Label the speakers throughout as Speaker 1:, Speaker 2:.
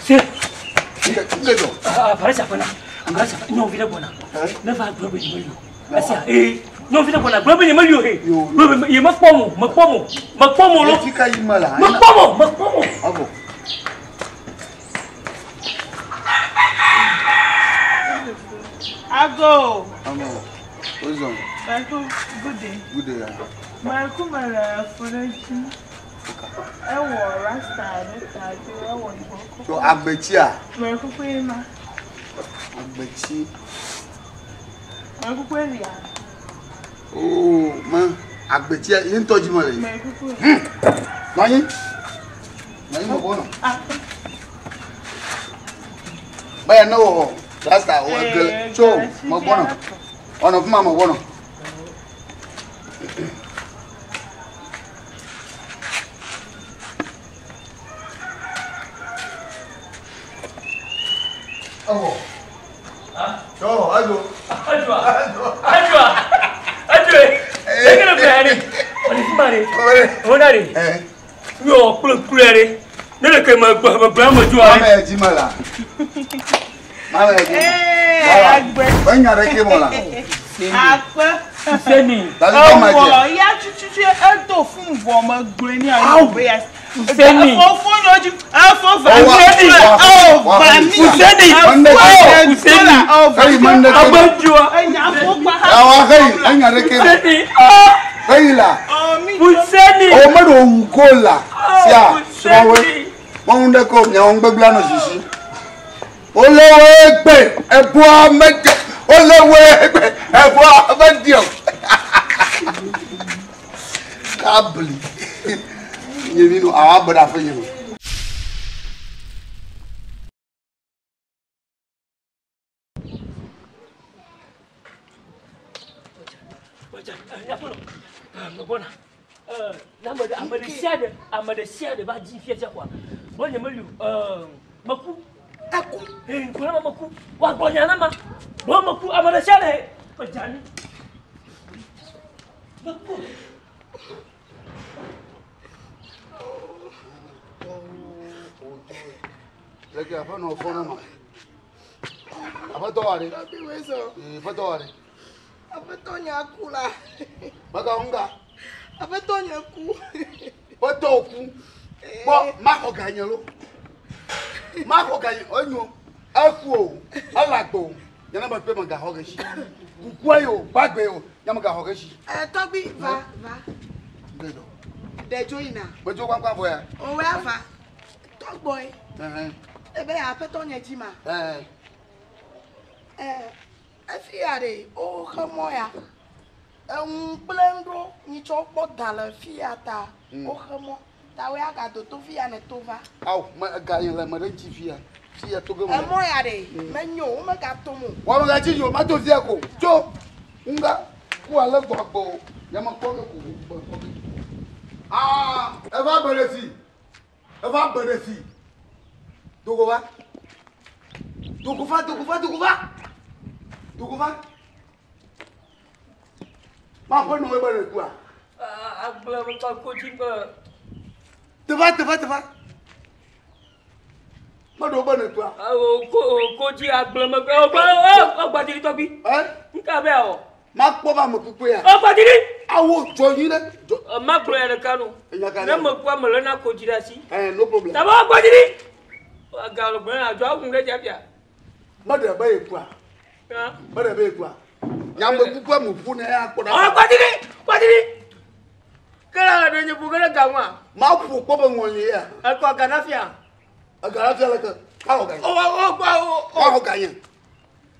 Speaker 1: Se. Abalasi aƒe na. Abalasi aƒe. Nyɔnuvi ɖe gbɔna. Ne va gblɔ be nyemeli o. Esia ee. Nyɔnuvi ɖe gbɔna gblɔ be nyemeli o he. Gblɔ be ye mekpɔ mo, mekpɔ mo, mekpɔ mo lo.
Speaker 2: Fi ka yi me la?
Speaker 1: Mekpɔ mo, mekpɔ mo.
Speaker 2: Ɔbɔ.
Speaker 3: Ago.
Speaker 2: Amo. Ozɔn.
Speaker 3: Meku good day.
Speaker 2: Good day.
Speaker 3: Meku mele fo ɖe dzi. Ewɔ rasta ɖe ta dzi ewɔ yibɔ kɔkɔ.
Speaker 2: So agbetsia.
Speaker 3: Meku kue ma.
Speaker 2: Agbetsi.
Speaker 3: Meku kue lia.
Speaker 2: Oo ma agbetsia ye ŋutɔ dzi mele.
Speaker 3: Meku kue.
Speaker 2: Nɔnyi. Nɔnyi me bɔ nɔ. Bẹ́ẹ̀ ne wɔ rasta wɔ gele tso me gbɔ nɔ. Ɔnɔ fi ma me gbɔ nɔ. Ewɔ. Tso edzo.
Speaker 1: Adzua. Adzua. Adzue. Ekele ƒe ya ɖe. Ɔle fi ma ɖe. Ɔna ɖe. Yɔ kple kple ɖe. Ne le ke me gbe me gbe ame dzoa.
Speaker 2: Mama yɛ dzi me la. Mama yɛ dzi me.
Speaker 3: Agbe.
Speaker 2: Enya ɖe ke mɔ la.
Speaker 3: Akpe.
Speaker 1: Seni.
Speaker 3: Ewɔ ya tututu edo fún vɔ me gblɔe ní ayi be ya.
Speaker 1: Seni.
Speaker 3: Efo nyɔ dzi. Efo va mi.
Speaker 1: Seni.
Speaker 3: Efo va mi.
Speaker 1: Seni. Seni.
Speaker 2: Eyi me ne ke.
Speaker 1: Agbe dzoa.
Speaker 3: Enya fo gba.
Speaker 2: Awa heyi enya ɖe ke mɔ.
Speaker 1: Seni.
Speaker 2: Heyi la.
Speaker 1: Seni.
Speaker 2: O me ɖo wu ko la. Sia srɔ̃woe. Mɔnu ɖe ko miawo ŋgbegblẽ anɔ sisi. Wole wo egbe eboa mede. Wole wo egbe eboa mede o. Kabli. Nye mi no awa be ɖe aƒe nye me.
Speaker 1: Megbɔna. Ame ɖe sia ɖe, ame ɖe sia ɖe va dzi fia kɔa. Gbɔ nye meli o. Meku.
Speaker 4: Eku.
Speaker 1: Ee, gblɔ na meku. Woagblɔ nya na ma. Gblɔ meku. Ame ɖe sia ɖe ƒe dzani. Meku.
Speaker 2: Leke aƒenɔ fɔ na ma. Aƒetɔ wa ɖe. Aƒetɔ wa ɖe.
Speaker 4: Aƒetɔ nye ku la.
Speaker 2: Mega ŋga.
Speaker 4: Aƒetɔ nye ku.
Speaker 2: Aƒetɔ ku. Kpɔ maxɔ ga nye lo. Maxɔ ga nye enyo. Eku o. Ele agbe o. Nye ne me ƒe me gaxɔ ge si. Kukua yi o gbagbe o. Nye me gaxɔ ge si.
Speaker 4: Tɔgbi va va. Ɖe dzo yina.
Speaker 2: Medzo kpakpa vɔ ya.
Speaker 4: Owó ava. Tɔgbɔe. Ebe aƒetɔ nye dzi ma. Efi ya ɖe woxe mɔ ya. Eŋu kple ŋɖo nyitsɔ kpɔ da le fi ya ta woxe mɔ. Ta woya gado to fi ya ne to va.
Speaker 2: Awo me ega yi le me ɖe ŋuti fi ya. Fi ya to ge me.
Speaker 4: Emɔ ya ɖe menyo womegato mo.
Speaker 2: Wɔme gatsi dzo ma to fi ya ko. Tso ŋga ku ale gbɔ agbe o. Nye me kpɔ ge ko gbɔ kpɔ ge. Aa eva be ɖe fi. Eva be ɖe fi. Dogo va. Dogo va dogo va dogo va. Dogo va. Ma ƒe nɔ ebe ɖe kua.
Speaker 1: Agble me kpa kodzi be.
Speaker 2: Teva teva teva. Meɖo be ne kua.
Speaker 1: Kodzi agble me gbe. O gbadiri tɔgbi. Nka be awɔ.
Speaker 2: Makpɔ ba me kuku ya.
Speaker 1: O gbadiri.
Speaker 2: Awo dzɔ nyi ɖe.
Speaker 1: Ma gblɔ ya ɖeka no. Ne me kua me lena kodzi ɖe asi.
Speaker 2: No problem.
Speaker 1: Taba gbadiri. Aga le gblɔ na adzɔ awu ɖe dzafia.
Speaker 2: Meɖe be ye kua. Meɖe be ye kua. Nyame kukua me ƒu ne ya kpɔ ɖa.
Speaker 1: Ɔ gbadiri gbadiri. Kele ɖe nye ƒo ge ɖe ga ŋua.
Speaker 2: Ma ƒo kpɔ be ŋɔli ya.
Speaker 1: Ekɔ aga na fia.
Speaker 2: Aga na fia le ke. Maxɔ ga nye.
Speaker 1: O o o o.
Speaker 2: Maxɔ ga nye.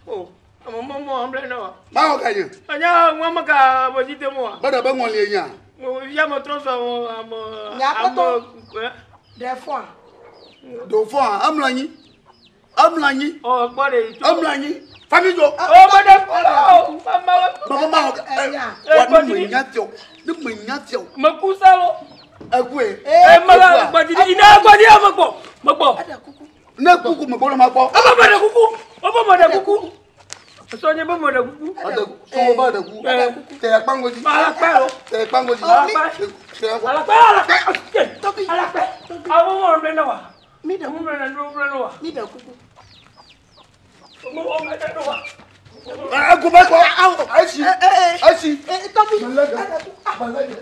Speaker 1: O ame mɔ mɔ amle na wa.
Speaker 2: Maxɔ ga nye.
Speaker 1: Anya ŋua me ka me dzi dem wa.
Speaker 2: Meɖe be ŋɔli ye nya.
Speaker 1: Fia me trɔ sɔ ame
Speaker 4: Nye aƒetɔ. Ɖe fɔa.
Speaker 2: Ɖe fɔa emlɔ anyi. Emlɔ anyi.
Speaker 1: Ɔ kpɔ ɖe.
Speaker 2: Emlɔ anyi. Fami dzo.
Speaker 1: O me ɖe o mama.
Speaker 2: Mama ma xɔ ga. Wa ne me nya fiɔ. Ne me nya fiɔ.
Speaker 1: Meku salo.
Speaker 2: Ekue.
Speaker 1: E me la gbadiri ina gbadiri ame gbɔ. Me gbɔ.
Speaker 2: Ne kuku me gbɔ na ma gbɔ.
Speaker 1: Ebe me ɖe kuku. Ebe me ɖe kuku. Sɔ nye be me ɖe kuku.
Speaker 2: Sɔ be ɖe kuku. Tẹ akpango dzi.
Speaker 1: Alakpa lo.
Speaker 2: Tẹ akpango dzi.
Speaker 1: Alakpa. Alakpa alakpa. Alakpa. Awo mɔ ɖe na wa.
Speaker 4: Mi ɖe kuku. Mi ɖe kuku.
Speaker 2: Egu bɛ kɔ. Esi. Esi.
Speaker 4: Tɔgbi.
Speaker 2: Mele ge. Mele ge.